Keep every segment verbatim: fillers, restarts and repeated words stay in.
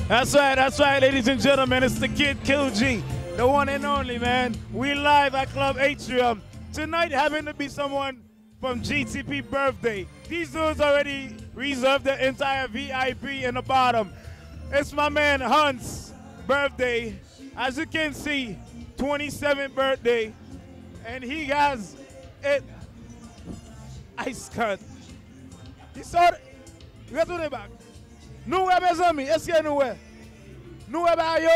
That's right, that's right, ladies and gentlemen. It's the kid Q G, the one and only, man. We live at Club Atrium. Tonight happened to be someone from G T P birthday. These dudes already reserved the entire V I P in the bottom. It's my man Hans' birthday. As you can see, twenty-seventh birthday. And he has it ice cut. He saw it. Retounen back. Nou wè, mezanmi, èske nou wè? Nou wè ba yo?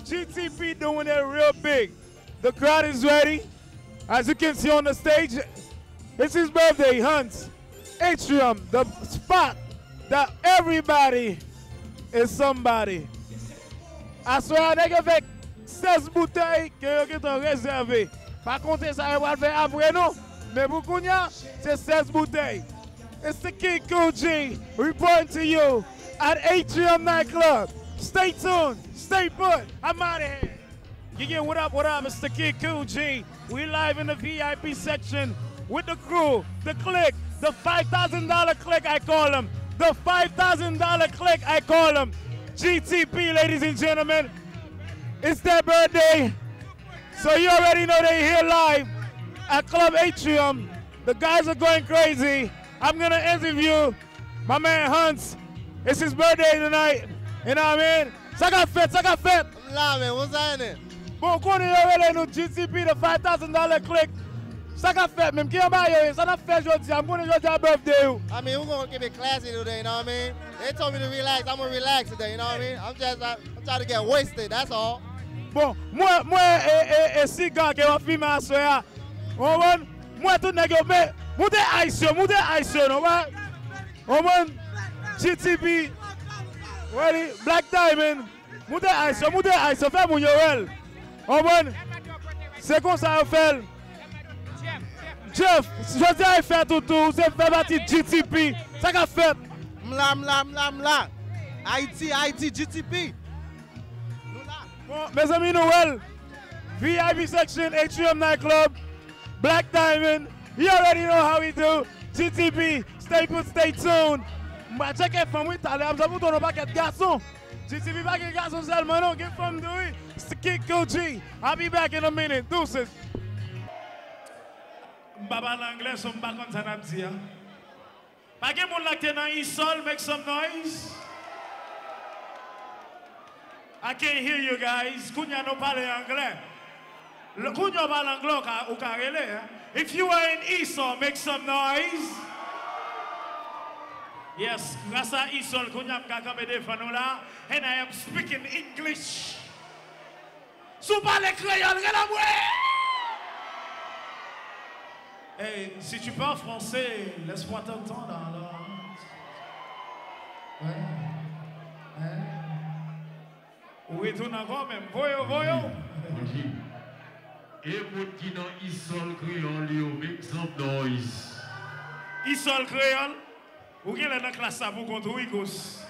G T P doing it real big. The crowd is ready. As you can see on the stage, it's his birthday, Hans. Atrium, the spot that everybody is somebody. Aswè a, nèg yo fè sèz boutèy ke yo gentan rezève. Pa konte sa yo pral fè apre non. Men pou kounya, se sèz boutèy. It's the Kid Cool G reporting to you at Atrium Nightclub. Stay tuned, stay put. I'm out of here. Yeah, yeah, what up, what up? It's the Kid Cool G. We live in the V I P section with the crew, the clique, the five thousand dollar clique, I call them. The five thousand dollar clique, I call them. G T P, ladies and gentlemen. It's their birthday. So you already know they here live at Club Atrium. The guys are going crazy. I'm gonna interview my man Hans. It's his birthday tonight. You know what I mean? Sa k ap fèt, sa k ap fèt. M la, men, ou sa ye ne? Bon, konnen yo rele nou G T P, the five thousand dollar clique. Sa k ap fèt menm? Ki anba yo ye? Sa n ap fè jodi a? M konnen jodi a birthday ou. I mean, we gonna keep it classy today, you know what I mean? They told me to relax, I'm gonna relax today, you know what I mean? I'm just, uh, I'm trying to get wasted, that's all. Bon, mwen, mwen, e, e, e siga ke w ap fimen aswè a. Ou konprann? Mwen tout nèg yo, men, moute ice yo, moute ice yo, non, wè? Ou konprann? G T P, wè li, Black Diamond, moute ice yo, moute ice yo, fè moun yo wè l. Ou konprann? Se konsa yo fè l. Jeff, jodi a e fèt ou tou, ou se fè pati G T P. Sa k ap fèt? M la, m la, m la, m la. Ayiti, Ayiti, G T P. Nou la. Bon, mezanmi, nou wè l. V I P section, Atrium Nightclub, Black Diamond. You already know how we do. G T P, stay put, stay tuned. M pral tcheke fanm, wi, talè, m ap mouton nan pakèt gason. G T P pa gen gason sèlman, non, gen fanm tou, wi. It's the Kid Cool G. I'll be back in a minute. Deuces. M pa pale anglè, so m pa konn sa n ap di a. Pa gen moun la k te nan Isol, make some noise. I can't hear you guys. Kounye a nou pale anglè. L-, kounye a w pale anglè, ou ka, ou ka rele, hein. If you are in Isol, make some noise. Yes, gras a Isol, kounye a m ka kanpe devan nou la. And I am speaking English. Si w pale kreyòl, rele m wi! Hey, si tu parles français, laisse-moi t'entendre alors. Ouais. Hein? Ou retounen ankò menm. Voye w, voye w. Bondye. E moun ki nan Isol kreyòl yo, make some noise. Isol kreyòl? Ou genlè nan klas sa pou kont ou, wi, Gous.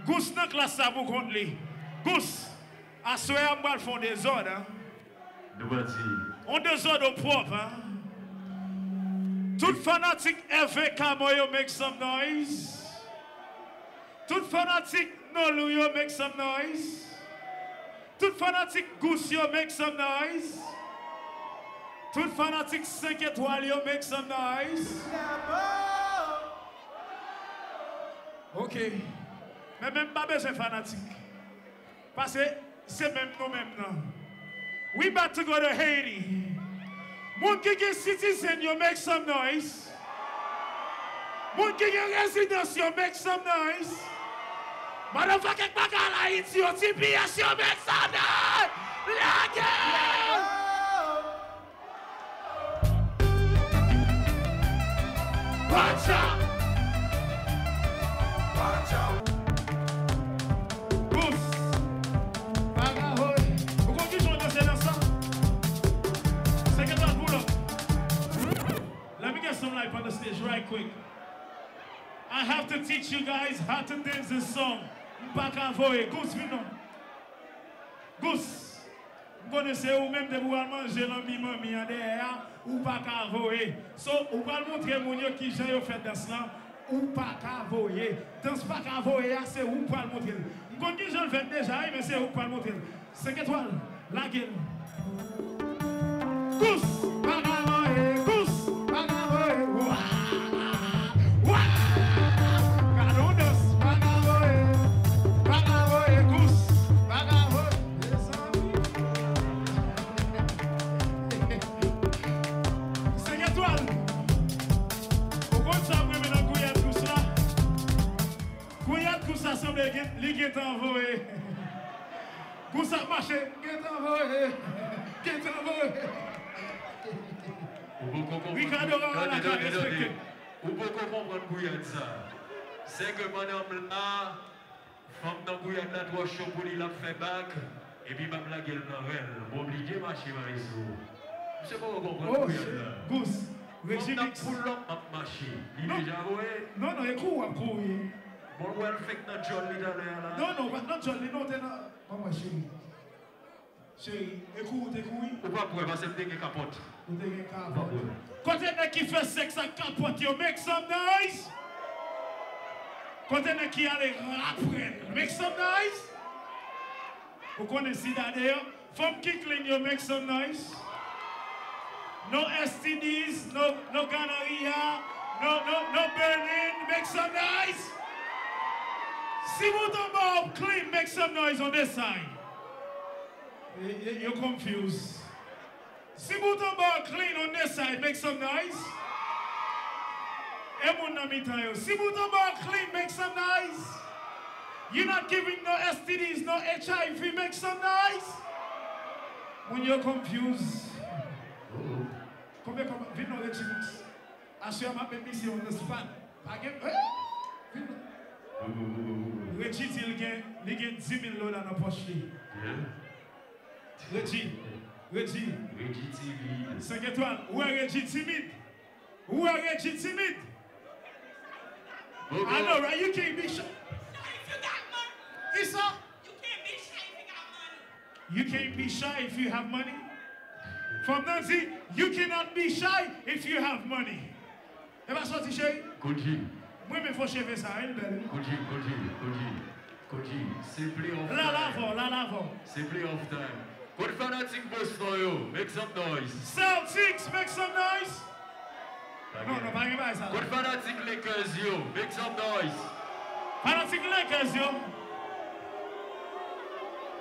Gous nan klas sa pou kont li. Gous, aswè a m pral fè yon dezòd, hein. Nou pati. Yon dezòd o pwòp, hein. Tout fanatik F V K mwen yo, make some noise. Tout fanatik Nolou yo, make some noise. Tout fanatik Gous yo, make some noise. Tout fanatik senk etwal yo, make some noise. Ok. Men, men m pa bezwen fanatik. Paske se menm nou menm nan. We about to go to Haiti. Moun ki gen citizen yo, make some noise. Moun ki gen rezidans yo, make some noise. Motherfucking bagay Ayiti yo, T P S yo, make some noise. Lage! Pancha! Pancha! Gous! Bagay, woy! Ou konn kijan w danse dans sa? Senk etwal pull up. Let me get some life on the stage right quick. I have to teach you guys how to dance this song. M pa ka voye. Gous, vin non. Gous, m konnen se ou menm depi w al manje lanbi manmi an dèyè a, ou pa ka voye. So, ou pral montre moun yo kijan yo fè dans lan. ou pa ka voye. Dans pa ka voye a, se ou k pral montre l. M konn kijan l fèt deja, wi, men se ou k pral montre l. Senk etwal, lage l. Gous, pa ka voye, gous, pa ka voye. Wa! Wa! Gade yon dans, pa ka voye, pa ka voye, gous, pa ka voye. Mezanmi. Senk etwal. Ou konn sa m renmen nan gouyad gous la? Gouyad gous la sanble gen, li gentan voye. Gous ap mache, gentan voye. Gentan voye. Ou poko konprann. Ricardo Rawal la ka respekte. Ou poko konprann gouyad sa. Se ke pandan m la, fanm nan gouyad la twò cho pou li, l ap fè bak, epi m ap lage l nan rèl. M oblije mache maestro. Misye poko konprann gouyad la. Gous, Regimix. Fanm nan pull up, m ap mache. Li deja voye. Non, non, e kou w ap kouri. Bon, w wè l fenk nan djòl li talè a la. Non, non, w pa t nan djòl li, non, w te nan. Ban mwen, cheri. Cheri, e kou ou te kouri? Ou p ap wè, paske m te gen kapòt. Ou te gen kapòt. Ou p ap wè. Kote nèg ki fè sèks ak kapòt yo, make some noise! Kote nèg ki ale rapre l, make some noise! Ou konnen sida deyò? Fanm ki clean yo, make some noise! No S T Ds, no, no gonorrhea, no, no, no burning, make some noise! Si bout anba w clean, make some noise on this side. Yo, yo, yo confuse. Si bout anba w clean on this side, make some noise. E moun nan mitan yo. Si bout anba w clean, make some noise. You not giving no S T Ds, no H I V, make some noise. Moun yo confuse. Konbyen kòb vin nan Regimix? Aswè a m ap met misye on the spot. Pa gen, eh! Vin. Reggie di l gen, li gen dis mil dola nan pòch li. Reggie, Reggie. Reggie timid. Senk etwal. Ou wè Reggie timid? Ou wè Reggie timid? I know, right? You can't be shy. Shy if you got money. Kisa? You can't be shy if you got money. You can't be shy if you have money. Fanm nan di, you cannot be shy if you have money. E pa sòti, cheri. Kout ji. Mwen renmen fo cheve sa, wi, l bèl, wi. Kout ji, kout ji, kout ji, kout ji. Se playoff time. La, la avè w, la, la avè w. Se playoff time. Kot fanatik Boston yo? Make some noise. Celtics, make some noise. Non, non, pa gen bagay sa. Kot fanatik Lakers yo? Make some noise. Fanatik Lakers yo.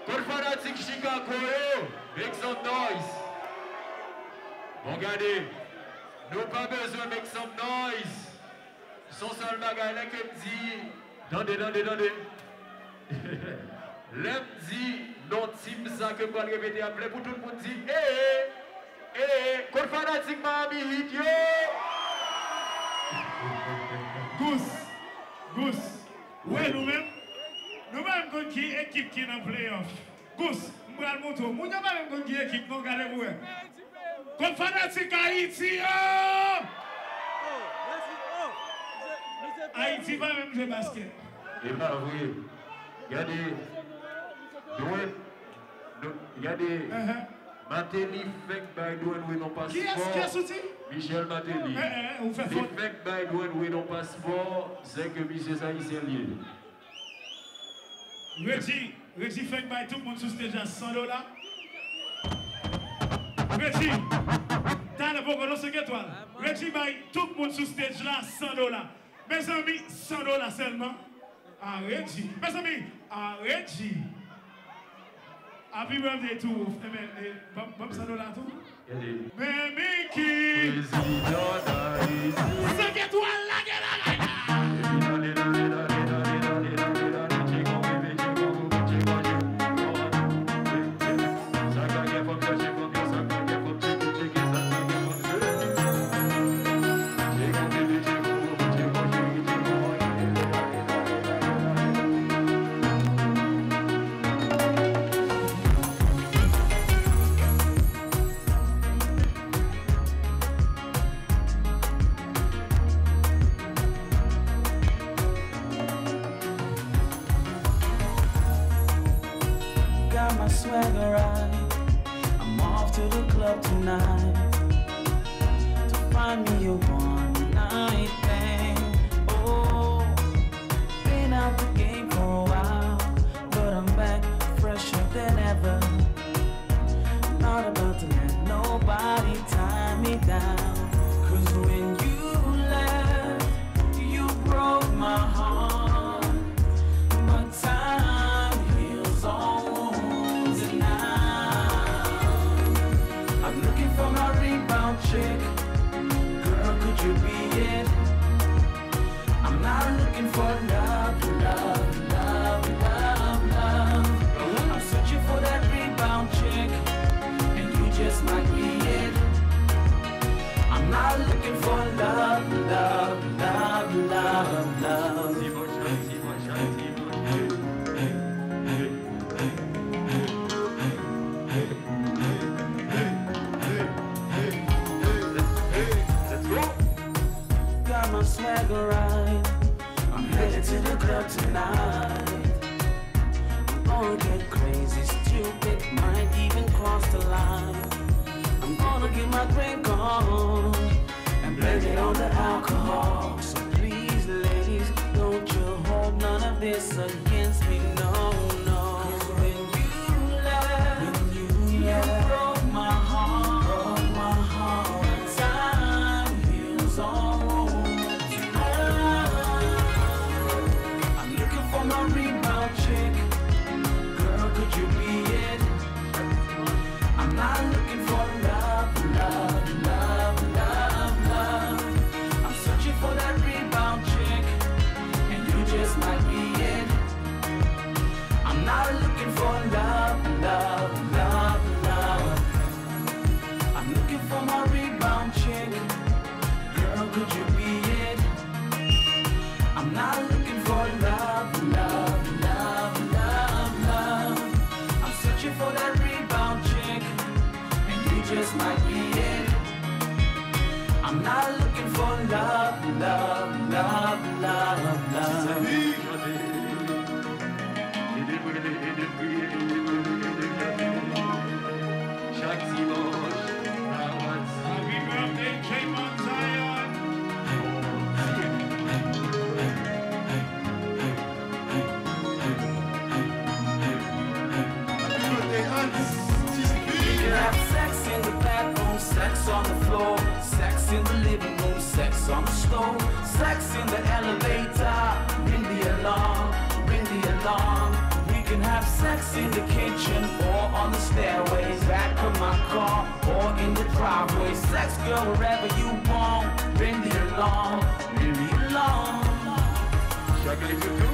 Kot fanatik Chicago yo? Make some noise. Bon, gade. Nou pa bezwen make some noise. Se yon sèl bagay, lè ke m di, tande, tande, tande. Lè m di non team sa ke m pral repete a, m vle pou tout moun di, ee, ee, kot fanatik Miami Heat yo? Gous, Gous, wè nou menm, nou pa menm konn ki ekip ki nan playoff. Gous, m pral montre w. Moun yo pa menm konn ki ekip non, gade pou wè. Kot fanatik Ayiti yo? Ayiti pa menm jwe baskèt. E pa vre. Gade, Dwayne, nou, gade, Martelly fenk bay Dwayne Wade yon paspò. Kiyès, kiyès ou di? Michel Martelly. Li fenk bay Dwayne Wade yon paspò, se ke misye se ayisyen l ye. Reggie, Reggie fenk bay tout moun sou stage la san dola. Reggie, talè poko non senk etwal. Reggie bay tout moun sou stage la san dola. Mezanmi, san dola sèlman. A Reggie. Mezanmi, a Reggie. Happy birthday to you. Enben, e, ban m, ban m san dola tou. Men Mickey! Prezidan Dayiti. Senk etwal, lage bagay la! Love, love. Got my swagger right. I'm headed to the club tonight. I'm gonna get crazy, stupid, might even cross the line. I'm gonna get my drink on and blame it on the alcohol. So please, ladies, don't you hold none of this against me, no, no. 'Cause when you left, when you left, you broke my heart, broke my heart. But time heals all wounds. I'm looking for my rebound chick. Girl, could you be it? I'm not looking for love, love, love, love, love. I'm searching for that rebound chick, and you just might be it. I'm not looking for love, love, love, love. I'm looking for my rebound chick. Girl, could you be it? I'm not looking for love, love, love, love, love. I'm searching for that rebound chick, and you just might be it. I'm not looking for love, love, love, love, love. Chak dimanch, Happy birthday, Trayvon Zion! Happy birthday, Auntie. We can have sex in the bathroom, sex on the floor, sex in the living room, sex on the stove, sex in the elevator. Ring the alarm, ring the alarm. We can have sex in the kitchen or on the stairway, back of my car or in the driveway. Sex, girl, wherever you want. Ring the alarm, ring the alarm. Chak lè toutou,